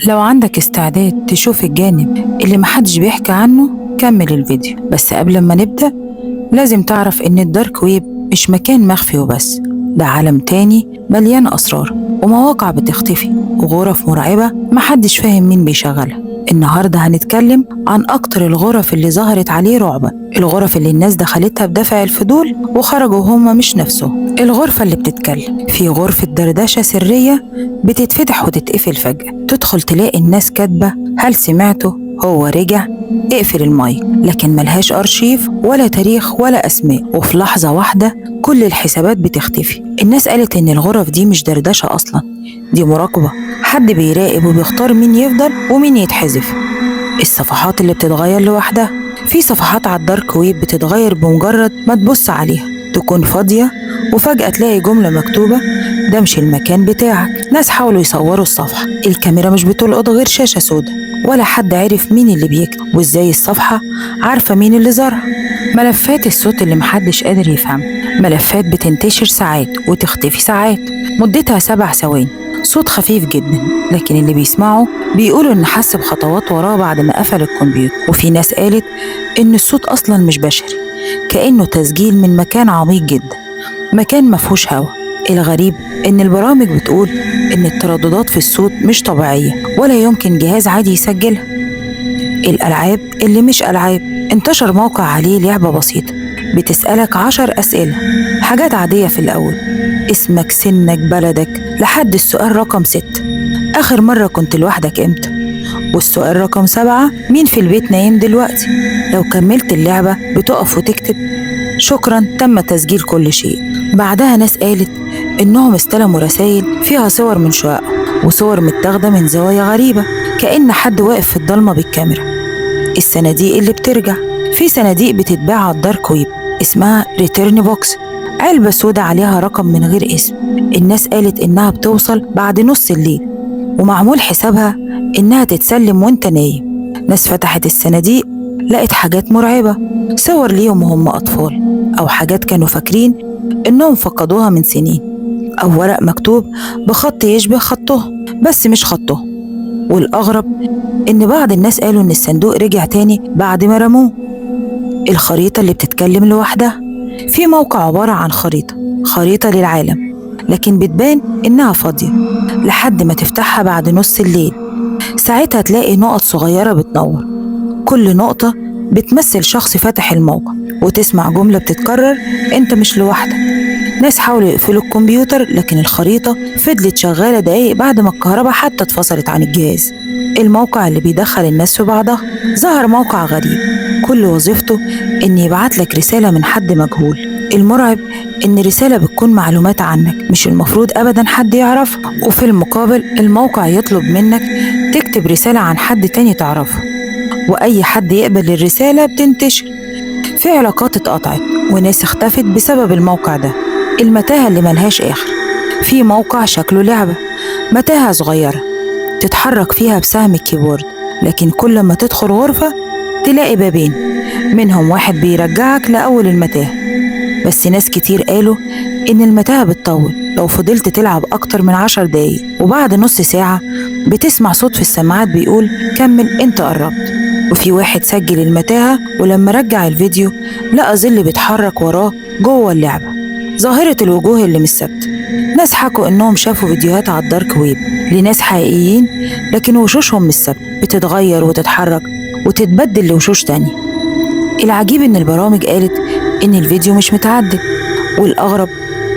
لو عندك استعداد تشوف الجانب اللي محدش بيحكي عنه كمل الفيديو. بس قبل ما نبدأ لازم تعرف إن ال dark web مش مكان مخفي وبس، ده عالم تاني مليان أسرار ومواقع بتختفي وغرف مرعبة محدش فاهم مين بيشغلها. النهاردة هنتكلم عن أكتر الغرف اللي ظهرت عليه رعبا، الغرف اللي الناس دخلتها بدافع الفضول وخرجوا هما مش نفسهم. الغرفة اللي بتتكلم، في غرفة دردشة سرية بتتفتح وتتقفل فجأة، تدخل تلاقي الناس كاتبة هل سمعته؟ هو رجع؟ اقفل المايك، لكن ملهاش أرشيف ولا تاريخ ولا أسماء، وفي لحظة واحدة كل الحسابات بتختفي. الناس قالت إن الغرف دي مش دردشة أصلا، دي مراقبة، حد بيراقب وبيختار مين يفضل ومين يتحذف. الصفحات اللي بتتغير لوحدها، في صفحات على ال dark web بتتغير بمجرد ما تبص عليها، تكون فاضية وفجأة تلاقي جملة مكتوبة ده مش المكان بتاعك. ناس حاولوا يصوروا الصفحة، الكاميرا مش بتلقط غير شاشة سودة، ولا حد عرف مين اللي بيكتب وازاي الصفحة عارفة مين اللي زارها. ملفات الصوت اللي محدش قادر يفهمها، ملفات بتنتشر ساعات وتختفي ساعات، مدتها 7 ثواني، صوت خفيف جدا، لكن اللي بيسمعه بيقولوا إن حس بخطوات وراه بعد ما قفل الكمبيوتر. وفي ناس قالت إن الصوت أصلا مش بشري، كأنه تسجيل من مكان عميق جدا، مكان مفهوش هوا. الغريب إن البرامج بتقول إن الترددات في الصوت مش طبيعية ولا يمكن جهاز عادي يسجلها. الألعاب اللي مش ألعاب، انتشر موقع عليه لعبة بسيطة بتسألك 10 أسئلة، حاجات عادية في الأول، اسمك، سنك، بلدك، لحد السؤال رقم 6، آخر مرة كنت لوحدك إمتى؟ والسؤال رقم 7، مين في البيت نايم دلوقتي؟ لو كملت اللعبة بتقف وتكتب شكرا تم تسجيل كل شيء. بعدها ناس قالت إنهم استلموا رسائل فيها صور من شقق وصور متاخدة من زوايا غريبة، كأن حد واقف في الضلمة بالكاميرا. الصناديق اللي بترجع، في صناديق بتتباع على ال dark web اسمها return box، علبة سودة عليها رقم من غير اسم. الناس قالت إنها بتوصل بعد نص الليل ومعمول حسابها إنها تتسلم وإنت نايم. ناس فتحت الصناديق لقت حاجات مرعبة، صور ليهم وهم أطفال، أو حاجات كانوا فاكرين إنهم فقدوها من سنين، أو ورق مكتوب بخط يشبه خطهم بس مش خطهم. والأغرب إن بعض الناس قالوا إن الصندوق رجع تاني بعد ما رموه. الخريطة اللي بتتكلم لوحدها، في موقع عبارة عن خريطة للعالم، لكن بتبان إنها فاضية لحد ما تفتحها بعد نص الليل. ساعتها تلاقي نقط صغيرة بتنور، كل نقطة بتمثل شخص فاتح الموقع، وتسمع جملة بتتكرر أنت مش لوحدك. ناس حاولوا يقفلوا الكمبيوتر لكن الخريطة فضلت شغالة دقايق بعد ما الكهرباء حتى اتفصلت عن الجهاز. الموقع اللي بيدخل الناس في بعضها، ظهر موقع غريب كل وظيفته إن يبعت لك رسالة من حد مجهول. المرعب إن رسالة بتكون معلومات عنك مش المفروض أبدا حد يعرفها، وفي المقابل الموقع يطلب منك تكتب رسالة عن حد تاني تعرفه، وأي حد يقبل الرسالة بتنتشر. في علاقات اتقطعت وناس اختفت بسبب الموقع ده. المتاهة اللي ملهاش آخر، في موقع شكله لعبة، متاهة صغيرة تتحرك فيها بسهم الكيبورد، لكن كل ما تدخل غرفة تلاقي بابين، منهم واحد بيرجعك لأول المتاهة. بس ناس كتير قالوا إن المتاهة بتطول لو فضلت تلعب أكتر من 10 دقايق، وبعد نص ساعة بتسمع صوت في السماعات بيقول كمل أنت قربت. وفي واحد سجل المتاهة ولما رجع الفيديو لقى ظل بيتحرك وراه جوه اللعبة. ظاهرة الوجوه اللي مش ثابتة، ناس حكوا إنهم شافوا فيديوهات على ال dark web لناس حقيقيين لكن وشوشهم مش ثابتة، بتتغير وتتحرك وتتبدل لوشوش تانية. العجيب إن البرامج قالت إن الفيديو مش متعدل، والأغرب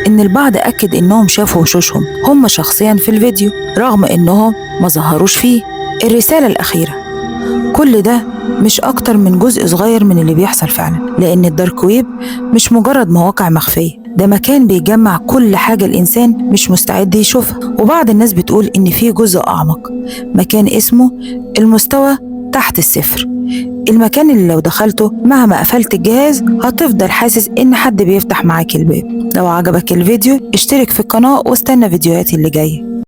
إن البعض أكد إنهم شافوا وشوشهم هم شخصيا في الفيديو رغم إنهم ما ظهروش فيه. الرسالة الأخيرة، كل ده مش أكتر من جزء صغير من اللي بيحصل فعلا، لأن ال dark web مش مجرد مواقع مخفية، ده مكان بيجمع كل حاجة الإنسان مش مستعد يشوفها. وبعض الناس بتقول إن في جزء أعمق، مكان اسمه المستوى تحت الصفر، المكان اللي لو دخلته مهما قفلت الجهاز هتفضل حاسس إن حد بيفتح معاك الباب. لو عجبك الفيديو اشترك في القناة واستنى فيديوهاتي اللي جاية.